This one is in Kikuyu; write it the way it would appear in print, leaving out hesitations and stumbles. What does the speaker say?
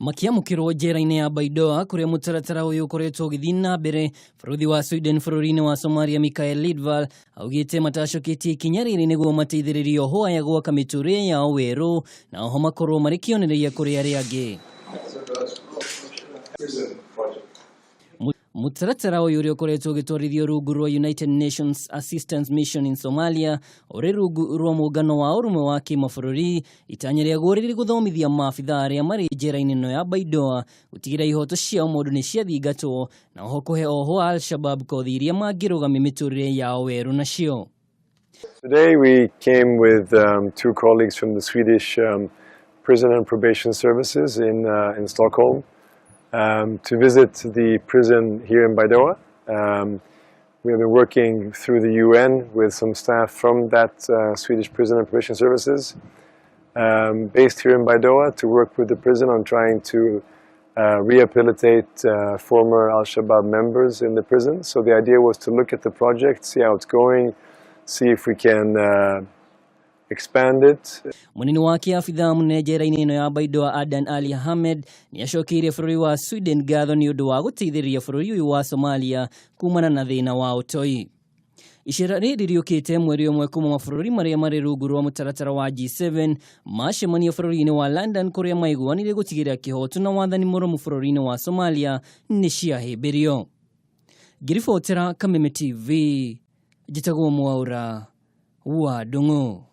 Makiamũkĩrwo njera-inĩ ya Baidoa kũrĩa mũtaratara ũyũ ũkoretwo ũgĩthiĩ na mbere, bũrũthi wa Sweden bũrũri-inĩ wa Somalia Mikael Lidval augĩte matacoketie ikinya rĩrĩ nĩguo mateithĩrĩrie oho aya gwaka mĩtũrĩre yao werũ na oho makorwo marĩ kĩonereria kũrĩ arĩa angĩ. Mũtaratara ũyũ ũrĩa ũkoretwo ũgĩtwarithio rungu rwa United Nations Assistance Mission in Somalia ũrĩ rungu rwa mũngano wa ũrũmwe wa kĩmabũrũri, itanya rĩaguo rĩrĩ gũthomithia maabitha arĩa marĩ njera-inĩ ĩno ya Baidoa gũtigĩrĩra ihoto cia ũmũndũ nĩ ciathingatwo na oho kũhe ohwo a Al-Shabab kothi iria mangĩrũgamia mĩtũrĩre yao werũ nacio. Today we came with two colleagues from the Swedish Prison and Probation Services in Stockholm to visit the prison here in Baidoa. We have been working through the UN with some staff from that Swedish Prison and Probation Services based here in Baidoa to work with the prison on trying to rehabilitate former Al-Shabaab members in the prison. So the idea was to look at the project, see how it's going, see if we can expand it. Munene wa kĩabitha mũnene njera-inĩ ĩno ya Baidoa Adan Ali Ahmed nĩ acokeirie bũrũri wa Sweden ngatho nĩ ũndũ wa gũteithĩrĩria bũrũri ũyũ wa Somalia kumana na thĩna wa ũtoi. Icera rĩrĩ rĩũkĩte mweri ũmwe kuma mabũrũri marĩa marĩ rungu rwa mũtaratara wa G7 macemania bũrũri-inĩ wa London kũrĩa maiguanire gũtigĩrĩra kĩhoto na wathani mũrũmu bũrũri-inĩ wa Somalia nĩ ciahĩmbĩrio. Ngĩribotera Kameme TV, njĩtagwo Mwaura wa Ndung'u.